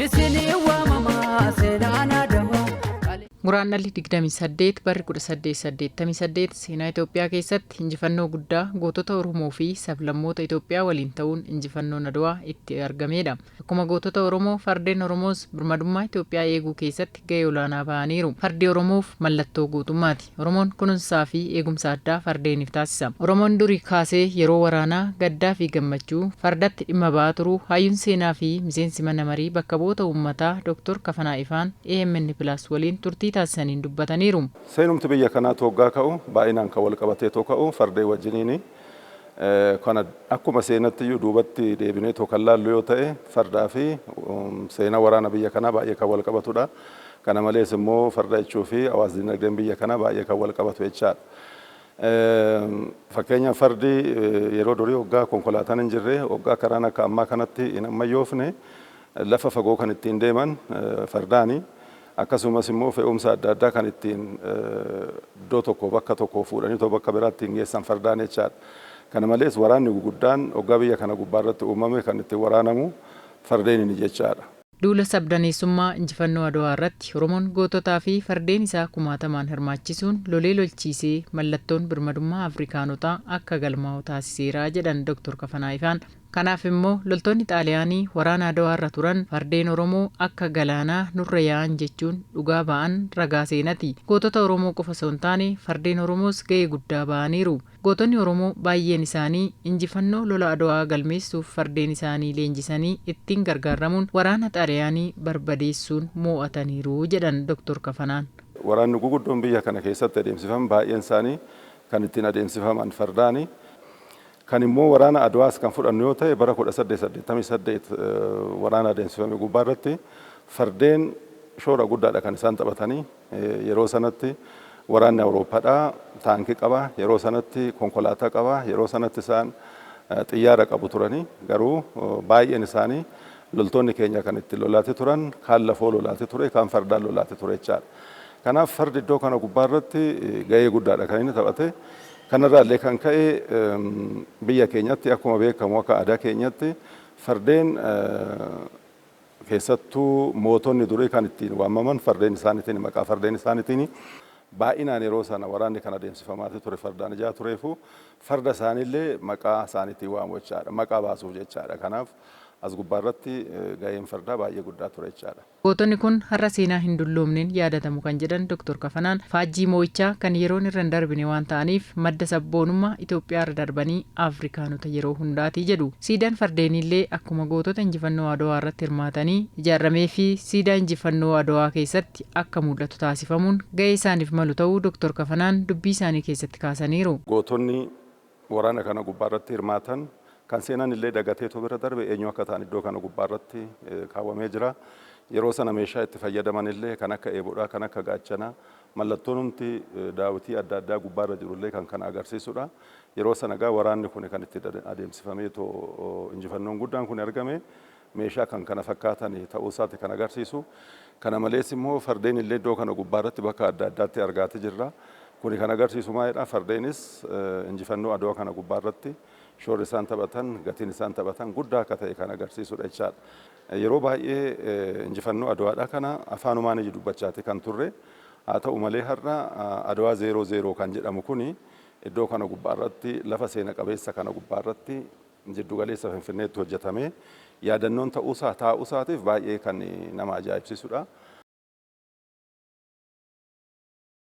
Isinii waamamaa seenaan Adawaa. Guraandhalli 28 barri 1888 seenaa Itoophiyaa keessatti injifannoo guddaa gootota Oromoo fi sablammoota Itoophiyaa waliin ta'uun injifannoon Adwaa itti argameedha. Akkuma gootota Oromoo, fardeen Oromoos birmadummaa Itoophiyaa eeguu keessatti gahee olaanaa bahaniiru. Fardi Oromoof mallattoo gootummaati. Oromoon kunuunsaa fi eegumsa addaa fardeeniif taasisa. Oromoon durii kaasee yeroo waraanaa, gaddaa fi gammachuu fardatti dhimma ba'aa turuu hayyuun seenaa fi miseensi mana marii bakka bu'oota uummataa Dr. Kafanaa Ifaan AMN Plus waliin turtii taasisaniin dubbataniiru. Seenumti biyya kanaatu hoggaa ka'u baay'inaan kan wal qabateetoo ka'u fardeen wajjiniini. Kana akkuma seenatti iyyuu duubatti deebineetoo kan laallu yoo ta'e, fardaa fi seenaa waraana biyya kanaa baay'ee kan wal qabatudha. Kana malees immoo farda jechuu fi hawaas dinagdeen biyya kanaa baay'ee kan wal qabatu jechaadha. Fakkeenyaaf, fardi yeroo durii, hoggaa konkolaataan hin jirre, hoggaa karaan akka ammaa kanatti hin ammayyoofne, lafa fagoo kan ittiin deeman fardaani. Akkasumas immoo fe'umsa adda addaa kan ittiin iddoo tokko bakka tokko fuudhanii too bakka biraatti ittiin geessan fardaan jechaadha. Kana malees waraanni guguddaan hoggaa biyya kana gubbaa irratti uumame kan ittiin waraanamu fardeeniini jechaadha. Duula sabdaneessummaa injifannoo Adwaa irratti Oromoon goototaa fi fardeen isaa kumaatamaan hirmaachisuun lolee lolchiisee mallattoon birmadummaa Afrikaanotaa akka galmaa'u taasiseera jedhan Dr. Kafanaa Ifaan. Kanaaf immoo loltoonni Xaaliyaanii waraana Adwaa irra turan fardeen Oromoo akka galaanaa nurra yaa'an jechuun dhugaa ba'an ragaa seenati. Gootota Oromoo qofa osoo hin taane, fardeen Oromoos gahee guddaa ba'aniiru. Gootonni Oromoo baay'een isaanii injifannoo lola Adwaa galmeessuuf fardeen isaanii leenjisanii ittiin gargaaramuun waraana Xaaliyaanii barbadeessuun moo'ataniiru jedhan Dr. Kafanaan. Waraanni guguddoon biyya kana keessatti adeemsifaman baay'een isaanii kan ittiin adeemsifaman fardaani. Kan immoo waraana Adwaas kan fudhannu yoo ta'e, bara 1888 waraana adeemsifame gubbaa irratti fardeen shoora guddaadha kan isaan taphatanii. Yeroo sanatti waraanni Awurooppaadhaa taankii qaba, yeroo sanatti konkolaataa qaba, yeroo sanatti isaan xiyyaara qabu turanii, garuu baay'een isaanii loltoonni keenya kan ittiin lolaati turan kaan lafoo lolaati ture, kaan fardaan lolaati ture jechaadha. Kanaaf fardi iddoo kana gubbaa irratti gahee guddaadha kan inni taphate. Kanarraa illee kan ka'e, biyya keenyatti akkuma beekamu, akka aadaa keenyatti fardeen, keessattuu mootonni durii kan ittiin waamaman fardeen isaaniitiin, maqaa fardeen isaaniitiin. Baay'inaan yeroo sana waraanni kan adeemsifamaati ture fardaan ijaa tureefu farda isaaniillee maqaa isaaniitiin waamu jechaadha. Maqaa baasuuf jechaadha. Kanaaf as gubbaa irratti gaheen fardaa baay'ee guddaa ture jechaadha. Gootonni kun har'a seenaa hin dulloomneen yaadatamu kan jedhan Dr. Kafanaan, faajjii moo'ichaa kan yeroon irra hin darbine waan ta'aniif madda sabboonummaa Itoophiyaa irra darbanii Afrikaanota yeroo hundaati jedhu. Siidaan fardeeniillee akkuma gootota injifannoo Adwaa irratti hirmaatanii ijaaramee fi siidaa injifannoo Adwaa keessatti akka mul'atu taasifamuun gahee isaaniif malu ta'uu Dr. Kafanaan dubbii isaanii keessatti kaasaniiru. Gootonni waraana kana gubbaa irratti hirmaatan kan seenaan illee dagateetoo bira darbe eenyu akka ta'an iddoo kana gubbaa irratti kaawwamee jira. Yeroo sana meeshaa itti fayyadaman illee kan akka eeboodhaa, kan akka gaachanaa, mallattoon humti daawwitii adda addaa gubbaa irra jiru illee kan kana agarsiisudha. Yeroo sana gaa waraanni kun kan itti adeemsifamee injifannoon guddaan kun argame meeshaa kan kana fakkaatan ta'uu isaati kan agarsiisu. Kana malees immoo fardeen illee iddoo kana gubbaa irratti bakka adda addaatti argaati jirra. Kuni kan agarsiisu maalidha? Fardeenis injifannoo Adwaa kana gubbaa irratti shoorri isaan taphatan, gatiin isaan taphatan guddaa akka ta'e kan agarsiisudha jechaadha. Yeroo baay'ee injifannoo Adwaadhaa kana afaanumaan iji dubbachaati kan turre. Haa ta'u malee, har'a Adwaa 00 kan jedhamu kuni iddoo kana gubbaa irratti, lafa seena qabeessa kana gubbaa irratti, jiddu galeessa Finfinneetti hojjetame yaadannoon ta'uusaa taa'uusaatiif baay'ee kan nama ajaa'ibsiisudha.